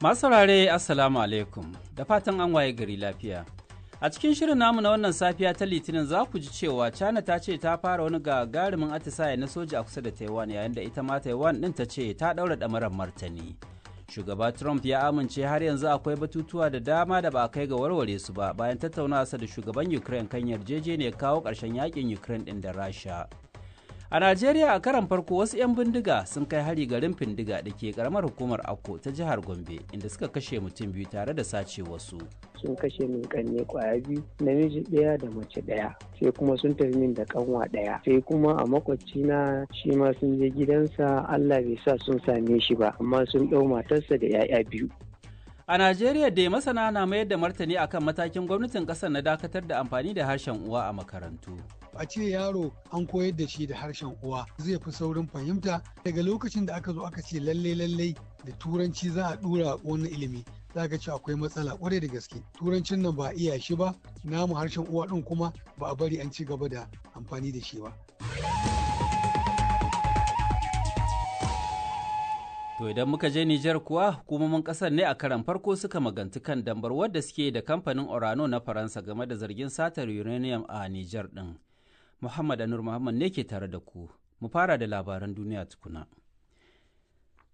Masu saurare, Assalamu alaikum, da fatan an waye gari lafiya. A cikin shirin namu na wannan safiya ta Litinin, za ku ji cewa China ta ce ta fara wani gagarumin atisaye na soja a kusa da Taiwan, yayin da ita ma Taiwan ɗin ta ce ta ɗaura ɗamarar martani. Shugaba Trump ya amince har yanzu akwai batutuwa da dama da ba a kai ga warware su ba bayan tattaunawarsa da shugaban Ukraine kan yarjejeniyar kawo ƙarshen yakin Ukraine ɗin da Rasha. A Najeriya, a karan farko wasu 'yan bindiga sun kai hari garin Findiga da ke karamar hukumar Akko ta jihar Gombe, inda suka kashe mutum biyu tare da sace wasu. Sun kashe min kanne kwaya biyu, namiji ɗaya da mace ɗaya, sai kuma sun tafi min da kanwa ɗaya, sai kuma a makwabci na shi ma sun je gidansa, Allah bai sa sun same shi ba, amma sun ɗau matarsa da 'ya'ya biyu. A Najeriya dai, masana na mayar da martani akan matakin gwamnatin ƙasar na dakatar da amfani da harshen uwa a makarantu. A ce yaro an koyar da shi da harshen uwa, zai fi saurin fahimta. Daga lokacin da aka zo aka ce lalle lalle da Turanci za a dura wannan ilimi, za ka ce akwai matsala kwarai da gaske. Turancin nan ba a iya shi ba, namu harshen uwa din kuma ba a bari an ci gaba da amfani da shi ba. To idan muka je Nijar kuwa, hukumomin kasar ne a karan farko suka magantu kan dambarwar da suke da kamfanin Orano na Faransa game da zargin satar uranium a Nijar din. Muhammad Anur Muhammad ne ke tare da ku. Mu fara da labaran duniya tukuna.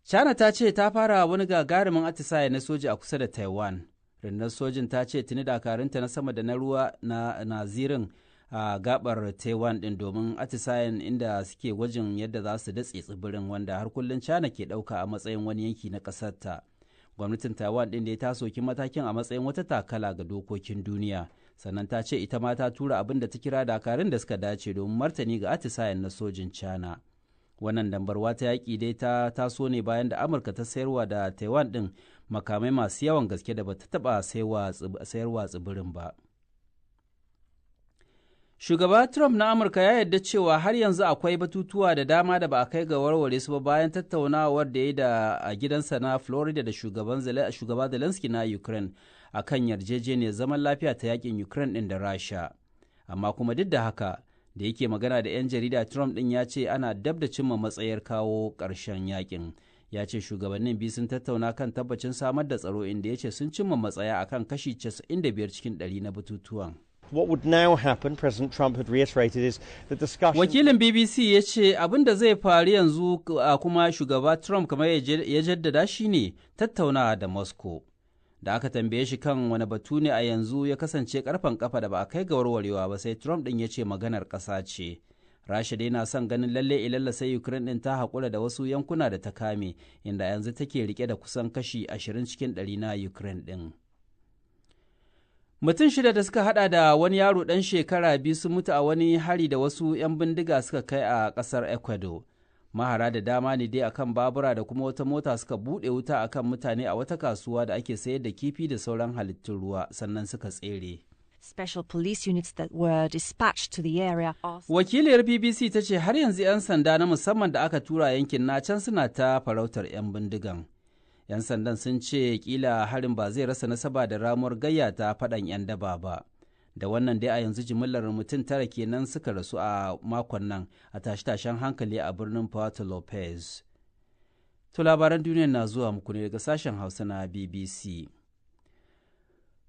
China ta ce ta fara wani gagarumin atisaye na soja a kusa da Taiwan. Rundunar sojin ta ce tuni dakarunta na sama da na ruwa na nazirin a gabar Taiwan din domin atisayen, inda suke gwajin yadda za su datse tsibirin wanda har kullum China ke dauka a matsayin wani yanki na kasar ta. Gwamnatin Taiwan din da ta soki matakin a matsayin wata takala ga dokokin duniya. Sannan ta ce ita ma ta tura abin da ta kira dakarun da suka dace domin martani ga atisayen na sojin China. Wannan dambarwa ta yaƙi dai ta taso ne bayan da Amurka ta sayarwa da Taiwan din makamai masu yawan gaske da bata taɓa sayarwa tsibirin ba. Shugaba Trump na Amurka ya yarda cewa har yanzu akwai batutuwa da dama da ba a kai ga warware su ba bayan tattaunawar da ya da a gidansa na Florida da shugaba Zelensky na Ukraine a kan yarjejeniyar zaman lafiya ta yakin Ukraine din da Rasha. Amma kuma duk da haka, da yake magana da 'yan jarida, Trump din ya ce ana dab da cimma matsayar kawo ƙarshen yakin. Ya ce shugabannin biyu sun tattauna kan tabbacin samar da tsaro, inda ya ce sun cimma matsaya akan kashi 95 cikin 100 na batutuwan. What would now happen, President Trump had reiterated, is that discussions. Wakilin BBC ya ce abin da zai faru yanzu kuma, shugaba Trump kamar ya jaddada, shi ne tattaunawa da Moscow. Da aka tambaye shi kan wani batu ne a yanzu ya kasance karfan kafa da ba a kai ga warwarewa ba, sai Trump din ya ce maganar ƙasa ce. Rasha dai na son ganin lalle ilalla sai Ukraine din ta haƙura da wasu yankuna da ta kame, inda yanzu take rike da kusan kashi 20 cikin 100 na Ukraine din. Mutum shida da suka hada da wani yaro ɗan shekara 2 sun mutu a wani hari da wasu 'yan bindiga suka kai a ƙasar Ecuador. Mahara da dama ne dai akan babura da kuma wata mota suka buɗe wuta akan mutane a wata kasuwa da ake sayar da kifi da sauran halittun ruwa, sannan suka tsere. Special police units that were dispatched to the area. Wakiliyar BBC ta ce har yanzu 'yan sanda na musamman da aka tura yankin na can suna ta farautar 'yan bindigan. 'Yan sandan sun ce kila harin ba zai rasa nasaba da ramuwar gayya ta faɗan 'yan daba ba. Da wannan dai, a yanzu jimillar mutum tara kenan suka rasu a makon nan a tashe-tashen hankali a birnin Puerto Lopez. To labaran duniya na zuwa muku ne daga sashen Hausa na BBC.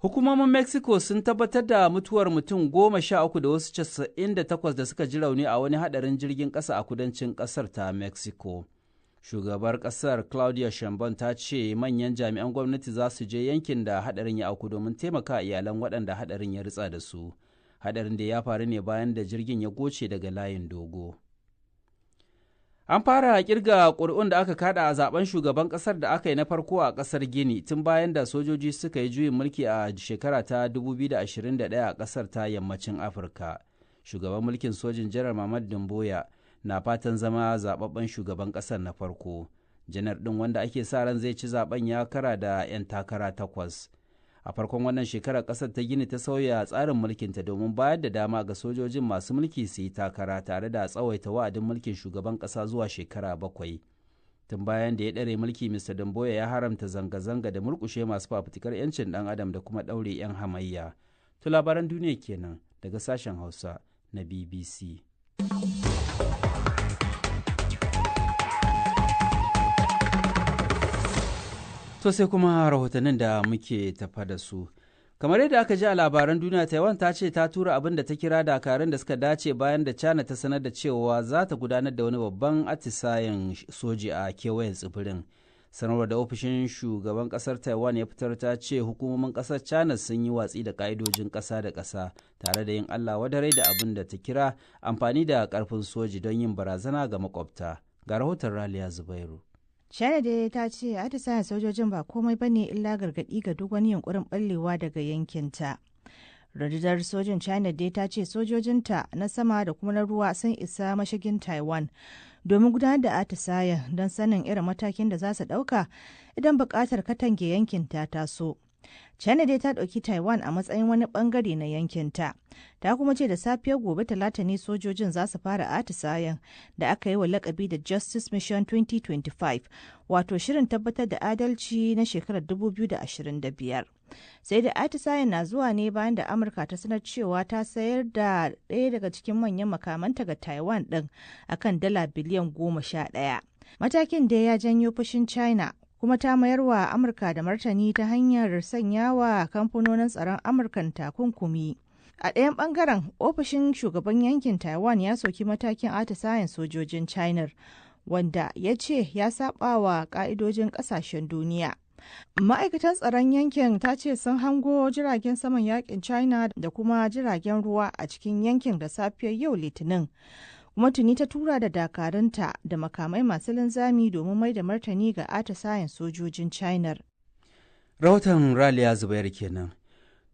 Hukumomin Mexico sun tabbatar da mutuwar mutum 13 da wasu 98 da suka ji rauni a wani hadarin jirgin ƙasa a kudancin ƙasar ta Mexico. Shugabar kasar Claudia Sheinbaum ta ce manyan jami'an gwamnati za su je yankin da hadarin ya auku domin taimaka iyalan waɗanda hadarin ya ritsa da su. Hadarin da ya faru ne bayan da jirgin ya goce daga layin dogo. An fara kirga ƙuri'un da aka kada a zaben shugaban ƙasar da aka yi na farko a ƙasar Gini tun bayan da sojoji suka yi juyin mulki a shekara ta 2021 a ƙasar ta yammacin Afirka. Shugaban mulkin sojin, Janar Mamad Doumbouya, na fatan zama zababben shugaban kasar na farko. Janar ɗin wanda ake sa ran zai ci zaben ya kara da 'yan takara takwas. A farkon wannan shekarar kasar ta Gini ta sauya tsarin mulkinta domin bayar da dama ga sojojin masu mulki su yi takara, tare da tsawaita wa'adin mulkin shugaban ƙasa zuwa shekara 7. Tun bayan da ya ɗare mulki, Mr. Doumbouya ya haramta zanga-zanga da murƙushe masu fafutukar 'yancin ɗan adam da kuma ɗaure 'yan hamayya. To labaran duniya kenan daga sashen Hausa na BBC. To sai kuma rahotannin da muke tafa da su. Kamar yadda aka ji a labaran duniya, Taiwan ta ce ta tura abin da ta kira dakarun da suka dace bayan da China ta sanar da cewa za ta gudanar da wani babban atisayen soji a kewayen tsibirin. Sanarwar da ofishin shugaban kasar Taiwan ya fitar ta ce hukumomin kasar China sun yi watsi da ka'idojin kasa da kasa tare da yin Allah wadarai da abin da ta kira amfani da karfin soji don yin barazana ga makwabta. Ga rahoton Raliya Zubairu. China dai ta ce atisayen sojojin ba komai bane illa gargaɗi ga duk wani yunkurin ɓallewa daga yankinta. Rundunar sojin China dai ta ce sojojinta na sama da kuma na ruwa sun isa mashigin Taiwan domin gudanar da atisayen don sanin irin matakin da za su ɗauka idan buƙatar katange yankin ta taso. China dai ta ɗauki Taiwan a matsayin wani bangare na yankinta. Ta kuma ce da safiyar gobe Talata ne sojojin za su fara atisayen da aka yi wa lakabi da Justice Mission 2025, wato shirin tabbatar da adalci na shekarar 2025. Sai da atisayen na zuwa ne bayan da Amurka ta sanar cewa ta sayar da ɗaya daga cikin manyan makamanta ga Taiwan ɗin akan dala biliyan 11. Matakin da ya janyo fushin China, kuma ta mayar wa Amurka da martani ta hanyar sanya wa kamfanonin tsaron Amurkan takunkumi. A ɗayan ɓangaren, ofishin shugaban yankin Taiwan ya soki matakin atisayen sojojin China, wanda ya ce ya saba wa ƙa'idojin ƙasashen duniya. Ma'aikatan tsaron yankin ta ce sun hango jiragen saman yakin China da kuma jiragen ruwa a cikin yankin da safiyar yau Litinin. Kuma tuni ta tura da dakarunta da makamai masu linzami domin mai da martani ga atisayen sojojin China. Rahoton Raliya Zubair kenan.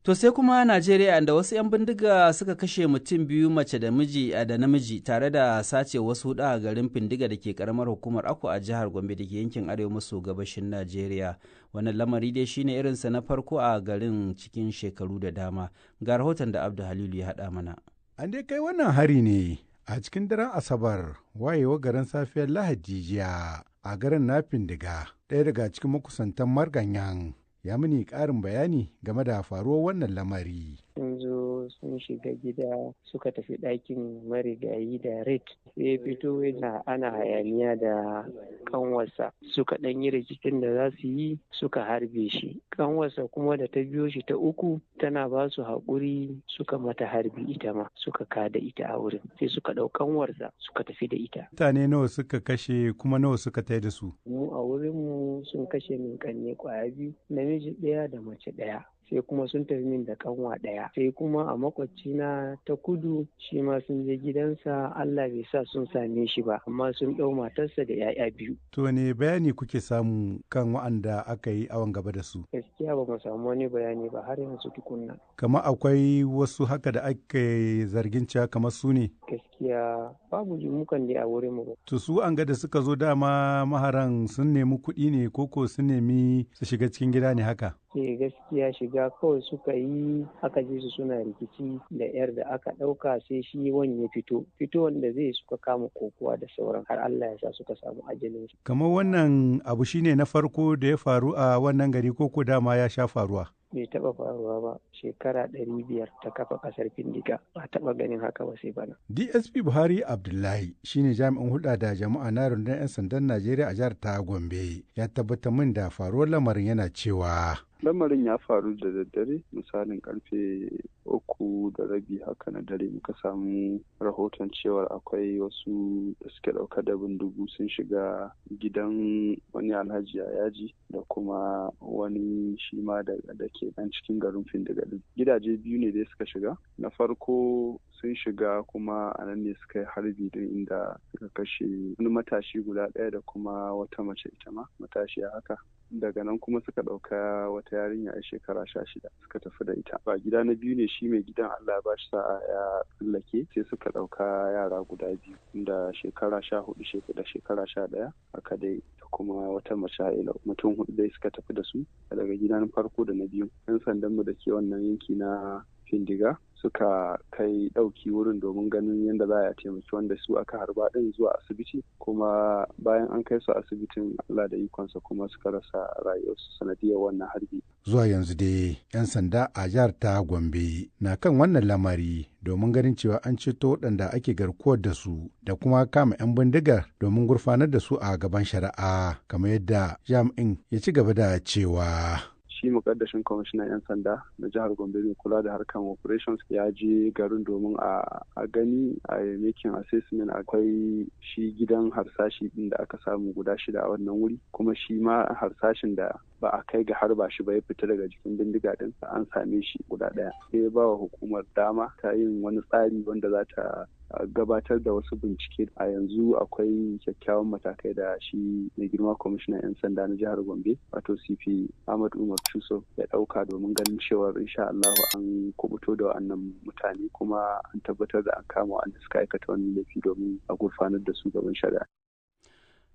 To sai kuma Najeriya, da wasu 'yan bindiga suka kashe mutum biyu, mace da miji da namiji, tare da sace wasu hudu a garin Findiga da ke karamar hukumar Akko a jihar Gombe da ke yankin arewa maso gabashin Najeriya. Wannan lamari dai shine irinsa na farko a garin cikin shekaru da dama. Ga rahoton da Abdu Halilu ya haɗa mana. An dai kai wannan hari ne a cikin daren Asabar wayewa garin safiyar Lahadi jiya a garin na Findiga, ɗaya daga cikin makusantan Marganyan ya mini ƙarin bayani game da faruwar wannan lamari. Sun zo sun shiga gida, suka tafi ɗakin marigayi da red, sai fito yana ana hayaniya da kanwarsa, suka ɗan yi rikicin da za su yi, suka harbe shi. Kanwarsa kuma da ta biyo shi ta uku tana ba su haƙuri, suka mata harbi, ita ma suka kada ita a wurin, sai suka ɗau kanwarsa suka tafi da ita. Mutane nawa suka kashe, kuma nawa suka tai da su? Mu a wurinmu sun kashe min kanne kwaya biyu, namiji ɗaya da mace ɗaya. Sai kuma sun tafi min da kanwa ɗaya. Sai kuma a makwabcina ta kudu, shi ma sun je gidansa, Allah bai sa sun same shi ba, amma sun ɗau matarsa da 'ya'ya biyu. To ne bayani kuke samu kan wa'anda aka yi awon gaba da su? Gaskiya ba mu samu wani bayani ba har yanzu tukunna. Kamar akwai wasu haka da ake zargin cewa kamar su ne? Gaskiya babu, mukan dai a wurin mu. To su an ga da suka zo dama maharan sun nemi kuɗi ne, koko sun nemi su shiga cikin gida ne haka? Ke gaskiya shiga kawai suka yi, aka ji su suna rikici da yar da aka ɗauka, sai shi wani ya fito fito wanda zai suka kama kokowa da sauran har Allah ya sa suka samu ajalin su. Kamar wannan abu shine na farko da ya faru a wannan gari, koko dama ya sha faruwa? Bai taɓa faruwa ba, shekara 500 ta kafa ƙasar Findiga ba taɓa ganin haka ba sai bana. DSP Buhari Abdullahi shine jami'in hulɗa da jama'a na rundunar 'yan sandan Najeriya a jihar ta Gombe, ya tabbatar min da faruwar lamarin, yana cewa. Lamarin ya faru da daddare, misalin karfe 3:30 haka na dare, muka samu rahoton cewar akwai wasu da suke ɗauka da bindigu sun shiga gidan wani alhaji a yaji da kuma wani shi ma da ke nan cikin garin Findigadin. Gidaje biyu ne dai suka shiga. Na farko sun shiga, kuma a nan ne suka yi harbi din, inda suka kashe wani matashi guda ɗaya da kuma wata mace, ita ma matashiya haka. Daga nan kuma suka ɗauka wata yarinya a shekara 16 suka tafi da ita. Ba gida na biyu ne, shi mai gidan Allah ba shi sa'a ya tsallake, sai suka ɗauka yara guda biyu da shekara 14 da shekara 11 haka dai, da kuma wata mace a mutum hudu dai suka tafi da su daga gidan farko da na biyu. Yan sandan mu da ke wannan yanki na Findiga suka kai ɗauki wurin domin ganin yadda za a taimaki wanda su aka harba ɗin zuwa asibiti, kuma bayan an kai su asibitin, Allah da ikonsa kuma suka rasa rayuwarsu sanadiyar wannan harbi. Zuwa yanzu dai 'yan sanda a jihar ta Gombe na kan wannan lamari domin ganin cewa an ceto waɗanda ake garkuwar da su da kuma kama 'yan bindigar domin gurfanar da su a gaban shari'a, kamar yadda jami'in ya ci gaba da cewa. Shi mukaddashin kwamishinan 'yan sanda na jihar Gombe mai kula da harkan operations ya je garin domin a gani, a making assessment. Akwai shi gidan harsashi din da aka samu guda shida a wannan wuri, kuma shi ma harsashin da ba a kai ga harba shi ba ya fita daga jikin bindiga din, an same shi guda daya. Sai ya ba wa hukumar dama ta yin wani tsari wanda za ta gabatar da wasu bincike. A yanzu akwai kyakkyawan matakai da shi mai girma kwamishinan 'yan sanda na jihar Gombe, wato CP Ahmad Umar Chuso, ya dauka domin ganin cewar insha Allahu an kubuto da wannan mutane, kuma an tabbatar da an kama wanda suka aikata wannan laifi domin a gurfanar da su gaban shari'a.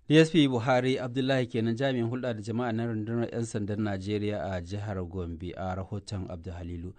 DSP Buhari Abdullahi kenan, jami'in hulɗa da jama'a na rundunar 'yan sandan Najeriya a jihar Gombe, a rahoton Abdul Halilu.